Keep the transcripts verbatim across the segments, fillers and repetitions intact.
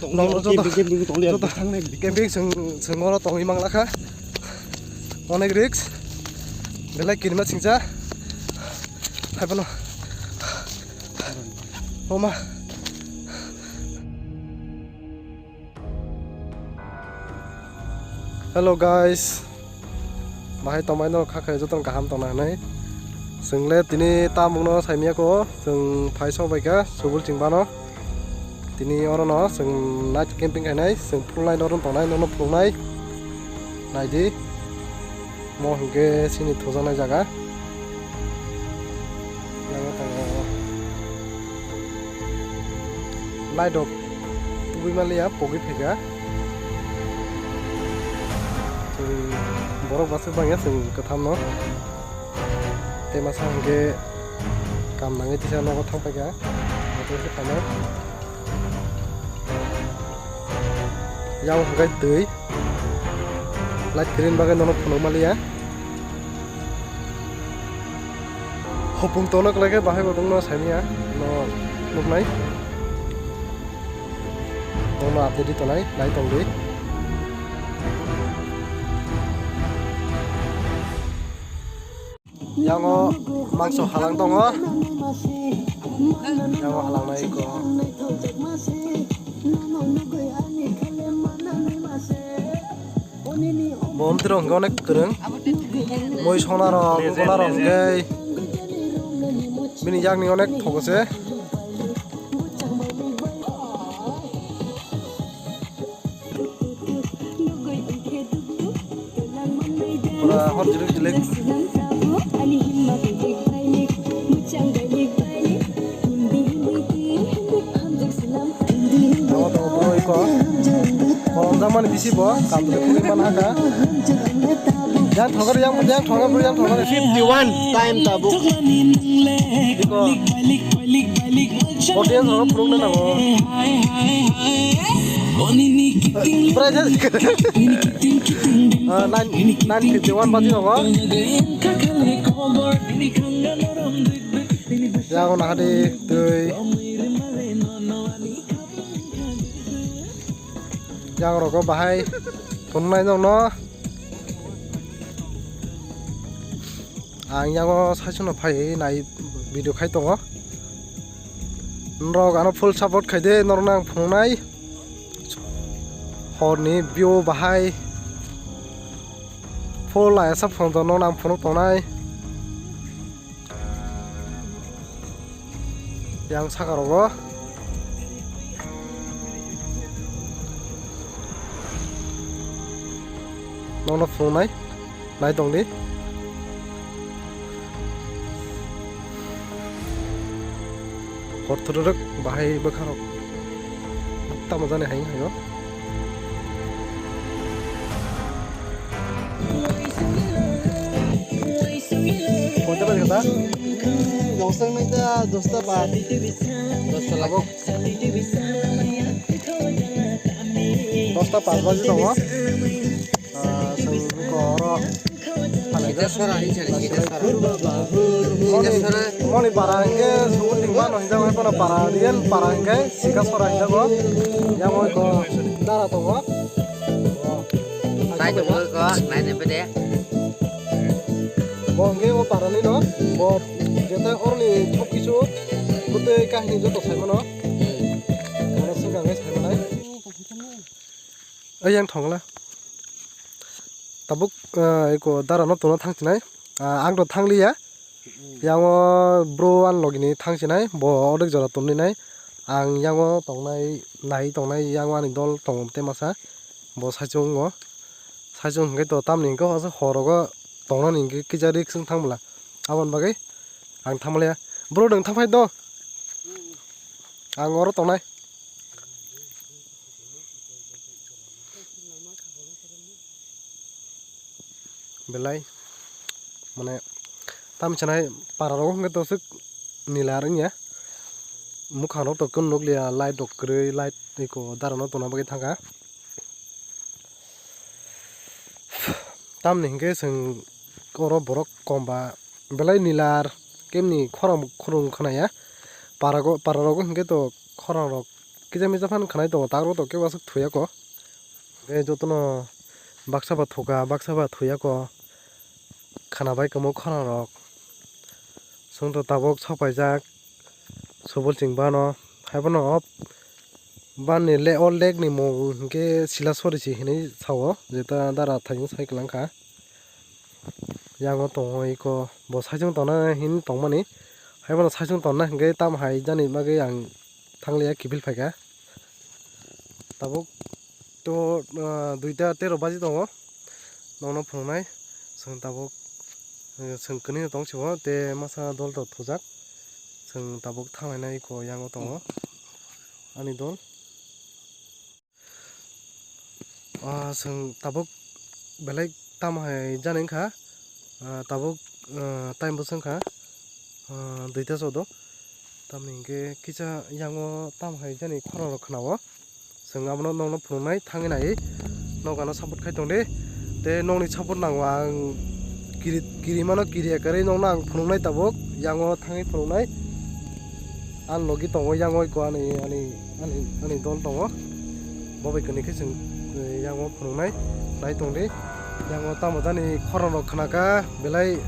Tong, tong, tong, joto, camping, camping, tong, joto camping. Camping chwng, chwng oro tongwi manglakha. Onek risk. Belai kirima singcha. Haiphano. Oma. Hello guys. Bahai tongmai no kha khe jotono kaham tongna hinwi. Chwng le tini tamungno saimiyako, chwng phai sok bai kha subul chwng bano. Tini oro no chwng night camping khainai, chwng full night oro tongnai, nono phunuknai. Naidi. Mo hwnkhe chini thujaknai jaga. Yang tongo. Light rok tubui manliya, pogwi phaikha. Chwng borok bwswk bangya chwng kwthamno. Tei masa hwnkhe kam nangwi tisa nogo thang paikha. Motor se phainai. Yang hwnkhe twi. Light green bagwi nono phunuk manliya. Hopung tongna kwlai khe bahai bo tongno saimanya no nuknai. Tongno update di tonai, nai tong di. Yango mangso halang tongo. Yango halang nai ko. Bo omtwrwng hwnkhe onek kwrwng. Mui sonarok, sonarok hwnkhe bini yakni onek thogo se. Pura hor jilik jilik. Abo to bro iko. Kolom jakmani bisi bo, kabule khugwi man haka. Yang thogar, yang, yang thogar, yang thogar. Fifty one time tabuk. Iko. Audience rok phurung na nango. Price, ah, nine, nine fifty one baji nango. Yang nahadi twi. Yang rogo bahai phunuknai nokno. Ang yango saichungno phaiwi nai video khai tongo. Norok ano full support khai de, norokno ang phunuknai. Horni view bahai full ayasa phone to norokno ang phunuk tongnai. Yang saka rogo. Nono phunuknai, nai tong di. Hor thorok bahai bwkha rok tamo jani hai hayo. Koita baje kata? Dosta nai ta, dosta ba. Dosta labo. Dosta pas baje tongo. Ah, chwng oro. Sita sora hinsa ni, sita sora. Moni, sita sora. Moni para hingke, sumut tingma no hinjak, oi kono para, real para hingke, sika sora hinjak o. Yang oi ko dara tongo. Tai tongo ko, nai nai pede. Bo hingke o para ni no, bo jeta oroni thok kisu, bwtwi kahini joto sai mano. Hmm. Oro swkang khe sai manai. Oi yang thongla. Tabuk, ah, eko dara no tongna thang chinai. Ah, ang to thang liya. Yango bro an logini thang chinai. Bo odek jora tong ninai. Ang yango tongnai, nai tongnai yango ani dol tongo te masa. Bo saichung o. Saichung hingke to tamni hingke o horogo tongnani hingke kisa risk wng thang bwla. Aboni bagwi ang thang liya. Bro nwng thang phai do. Ang oro tongnai. Belai mane tam sanai para rogo hwnkhe to swk nila rwngya. Mukhang rok to kunu nukliya, light rok kwrwi, light eko dara no tongna bagwi thangkha. Tamni hingke chwng oro borok kom ba belai nilar kemni khorang khorang khnaya. Parago, pararogo hingke to khorang rok Kisa misa phan khanai tongo, tak rok to kebo aswk thuyako. Tei jotono baksa ba thuka, baksa ba thuyako. Khana bai kwmwi khorang rok. Chwng to tabuk sok paijak. Subul ching bano. Haibono o bani le-, o lake ni mung hinkhe Silasori se hinwi sao. Jeta dara thaijwng sai kwlangkha. Yango tongo eko, bo saichung tongna hin tongmani. Haibono saichung tongna hinkhe tamo hai jani bagwi ang thangliya kiphil phaikha. Tabuk to, ah, duita tero baji tongo. Nokno phunuknai chwng tabuk, eh, chwng kwnwi tong sio tei masa dol to thujak. Chwng tabuk thanglainai eko yango tongo ani dol. Ah, chwng tabuk belai tamo hai jani wngkha, ah, tabuk, ah, time bo chwngkha, ah, duita choudo. Tamni hinkhe kisa yango tamo hai jani khorang rok khwnao. Chwng abono nokno phunuknai thangwi nai. Nokano support khai tongdi. Tei nokni support nango ang kiri, kirimano kiriya kwrwi nokno ang phunuknai tabuk. Yango thangwi phunuknai. Ang logi tongo yango eko ani, ani, ani, ani dol tongo. Bo bai kwnwi khe chwng, eh, yango phunuknai. Nai tongdi. Yango tamo jani khorang rok khnakha belai.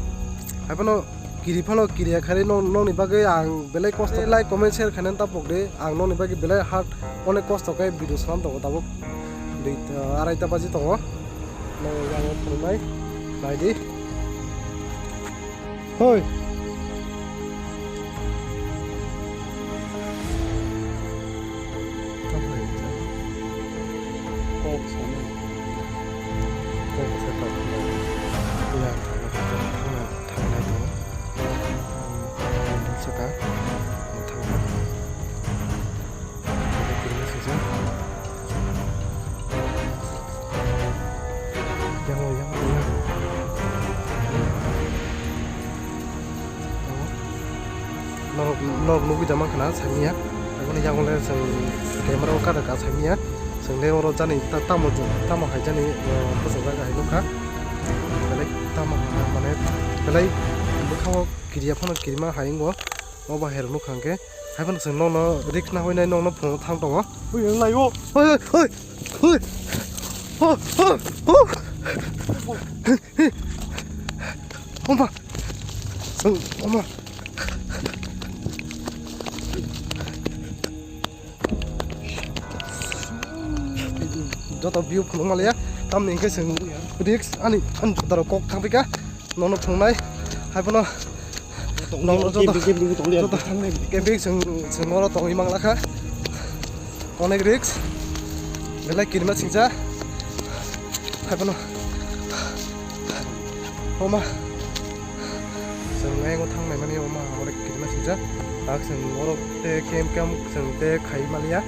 Haiphano kiri phano kiriya khari nok-, nokni bagwi ang belai kosto. Like, comment, share khainani ta pokdi. Ang nokni bagwi belai hard, onek kosto khe video swnam tongo tabuk. Dui, ah, arai ta baji tongo. Nokni yango phunuknai. Naidi. Hoi. Kok sana. Kok sa tak. Ya, thangna, thangna, thangna, thangna. Saka, thangna. Ada kiri sisa. Yang, yang, yang. Norok, norok nugui da mankha na, saimanya. Aboni yago le chwng camera o kada ka saimanya. Chwng le oro jani ta-, tamo, tamo hai jani, eh, bwsajak hai nukha. Belai tamo ha, mane, belai bwkhango kiriya phano kirima hai wngo. Obo hai rok nukha hwnkhe. Hai phano chwng nokno risk na hoi nai nokno phunukna thang tongo. Oi, ang lai o. Oi, oi, oi. Oi. Ho, ho, ho. Oma. Chwng, oma. Joto view phunuk maliya, tamni hwnkhe chwng risk ani, ani joto rok kok thang pika, nono phunuknai, hai phano nokno joto, camping, camping tongli joto thangni. Camping chwng, chwng oro tongwi manglakha, onek risk, belai kirima singcha, hai phano, oma. Chwng ayang o thang nai mani omo onek kirima singcha. Tak chwng oro te kem kem chwng te khai maliya.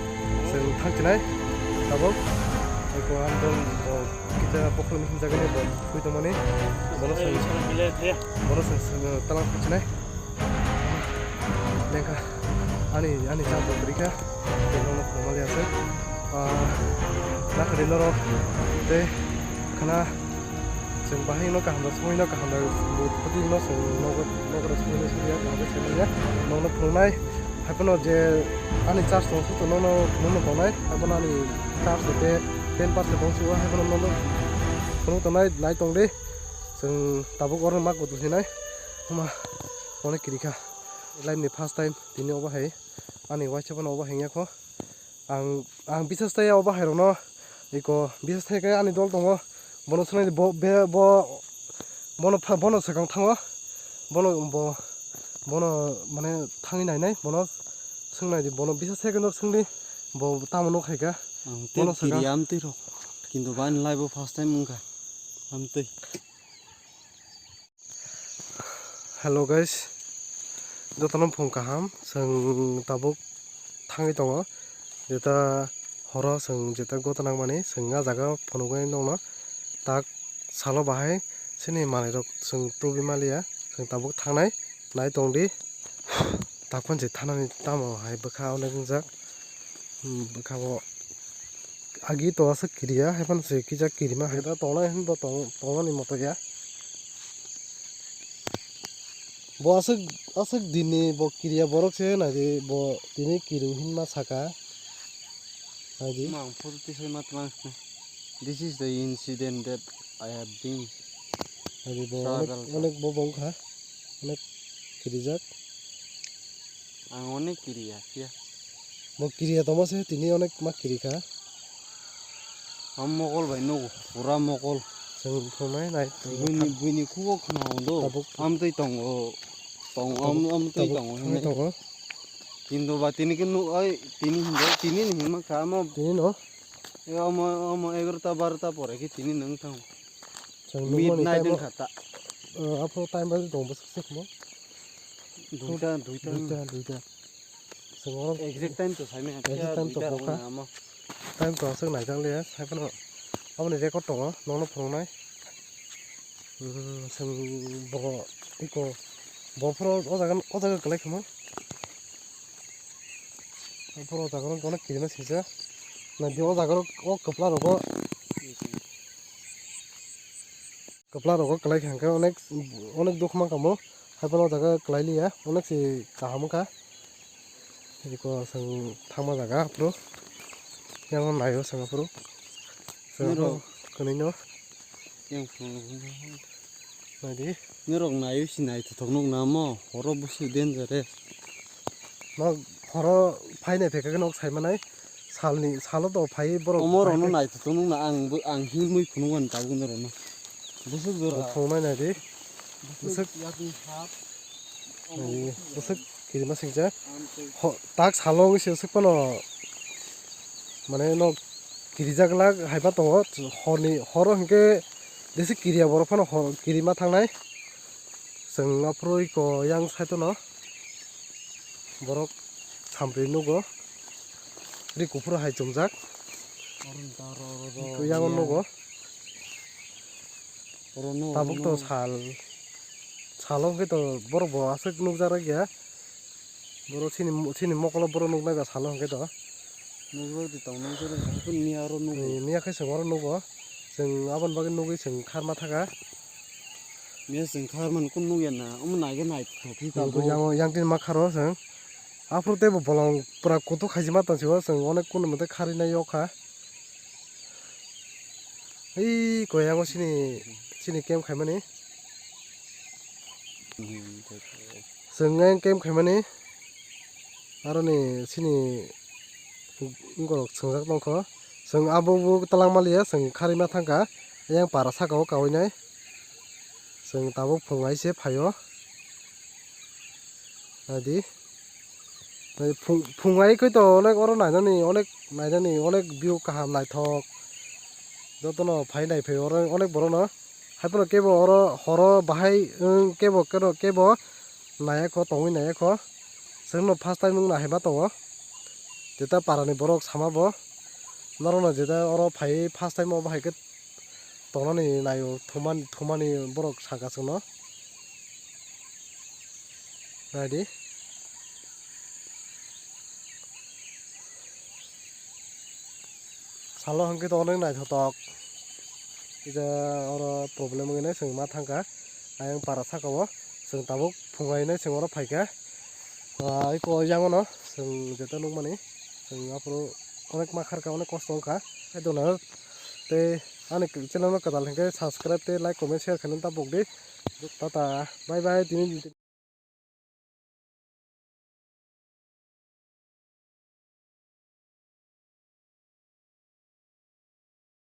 Chwng thang chinai. Tabuk. Eko ang dong bo kita bokol ni hinjagani bo thui tongmani. Bono chwng, bono chwng, chwng talang thang chinai. Lengkha. Ani, ani chang bo kwrwi kha. Tongmano phung maliya se. Ah, nakhari norok. Te khana. Chwng bahai no kaham da, songwi no kaham da, bo phuti no chwng nogo, nogo da songwi no songya, kaham khe songya, nokno phunuknai, hai phano je ani charge tong, sotto nono phunukno tongnai, hai phano ani charge te ten percent tong sio, hai phano nono phunuk tongnai, nai tong di, chwng tabuk oro ma kutu sinai, huma, onek kirikha, life ni first time, tini obo hai, ani waisa phano obo hai ya kho. Ang, ang bisas tei o bahairokno iko bisas tei khe ani dol tongo. Bono swngnai bo, be, bo, bono pha-, bono swkang thango. Bono bo, bono mane thangwi nainai bono swngnai di. Bono bisas tei khe no swngdi bo tamo nuk hai kha. Ang bono tei swkang kiri amtwi rok. Kintu bani life o first time wngkha. Amtwi. Hello guys, jotono phung kaham, chwng tabuk thangwi tongo, jeta horo chwng jeta gota nangmani chwng ah jaga phunugwi nongno tak salo bahai chini manwirok chwng tubui maliya, chwng tabuk thangnai, nai tongdi. Takhon se thanani tamo hai bwkha onek wngjak, bwkha o agi to aswk kiriya, hai phano se kisa kirima hai. Jeta tongnai hinba tong-, tongnani moto ya. Bo aswk, aswk dinni bo kiriya borok se naidi bo tini kiru hinma saka. Agi. Mang photo tisai ma tlang sini. This is the incident that I have been. Agi bo onek, onek bo bong kha. Onek kirijak. Ang onek kiriya, kiya. Bo kiriya tongma se tini onek ma kiri kha. Am mokol bai nugo, pura mokol. Chwng thumai nai. Buini, buini khugo khna do. Tabuk. Am tei tongo. Tongo, am, am tei tongo hwnwi. Tongo. Kintu ba tini ke nuk, ai, tini hinjak, tini ni hinma kha, amo. Tini no? E, amo, amo egarota, barota pore ke tini nung thang. Chwng nukmani midnight time wng kha ta. Aphuru time bai tong bwswk se khmo. Duita, duita. Duita, duita. Chwng oro exact time to saimanya, exact time to duita phokha. Amo. Time to aswk naijak liya, sai phano aboni record tongo, nokno phunuknai. Hmm, chwng bo iko bo phoro o jaga, o jaga kwlai khamo. Bo phoro o jaga no kono kirima singcha. Naidi o jaga o kwpla rogo, kwpla rogo kwlai kha hwnkhe onek, onek dukhu mankha mo. Haiphano o jaga kwlai liya, onek se kaham wngkha. Iko chwng thangma jaga aphuru. Yang naio chwng aphuru. Chwng norok aphuru kwnwi no. Yang phunukgo. Naidi. Norok naio si naithothok nuk na mo, horo busu danger e. No horo phainai phaikha khe nok saimanai. Salni, salo to phai borok. Omo rokno naithothok nuk na ang bo, ang himwi phunukmani tabuk norokno. Busu jora. Phunuknai naidi. Busu yakni hap. Naidi, busu kirima singcha. Ho, tak salo wngwi se swk phano. Mane no kirijak lak haiba tongo, horni horo hinkhe jesa kiriya borok phano hor kirima thangnai. Chwng aphuru iko yang side o no borok sampri nugo, ri kuphur hai chumjak. Iko yang o nugo. Tabuk to sal, salo hwnkhe to borok bo aswk nukjak ya. Borok chini, chini mokolo borok nuknai ba salo hwnkhe to. Nukjak di tong, nukjak di tong, miya oro nugo. Miya khe chwng oro nugo. Chwng aboni bagwi nugwi chwng kharma thaka. Miya chwng kharmani kunu nukya na, omo naikhe naithothok khe tabuk. Yang, yang tini ma kharo chwng. Aphuru teibo bolong pura kuthuk khaijima tongsi o chwng onek kunu mate kharinai yokha. Ei koyango chini, chini camp khaimani. Chwng ayang camp khaimani. Aroni chini borok chwngjak tongkho. Chwng abo bo twlangma liya, chwng kharima thangkha. Ayang para saka o kawinai. Chwng tabuk phung hai se phaio. Naidi. Phung, phung hai khe to onek oro nainani, onek nainani, onek view kaham naithok. Jotono phai naiphai oro onek borokno. Haiphano kebo oro horo bahai wng kebo, kebo, kebo naiya kho, tongwi naiya kho. Chwngno first time wng nai hai ma tongo. Jeta parani borok sama bo. Norokno jeta oro phai first time o bahai khe tongnani naio, thumani, thumani borok saka chwngno. Naidi. Salo hwnkhe to onek naithotok. Kisa oro problem wngwi nai chwng ma thangkha. Ayang para saka o chwng tabuk phungai nai chwng oro phaikha. Ah, eko yang ono chwng jeta nukmani chwng aphuru onek ma kharkha, onek kosto wngkha. Hai dona tei ani channel no kwtal hwnkhe subscribe tei like comment share khaina ta pokdi. Tata, bye bye, tini.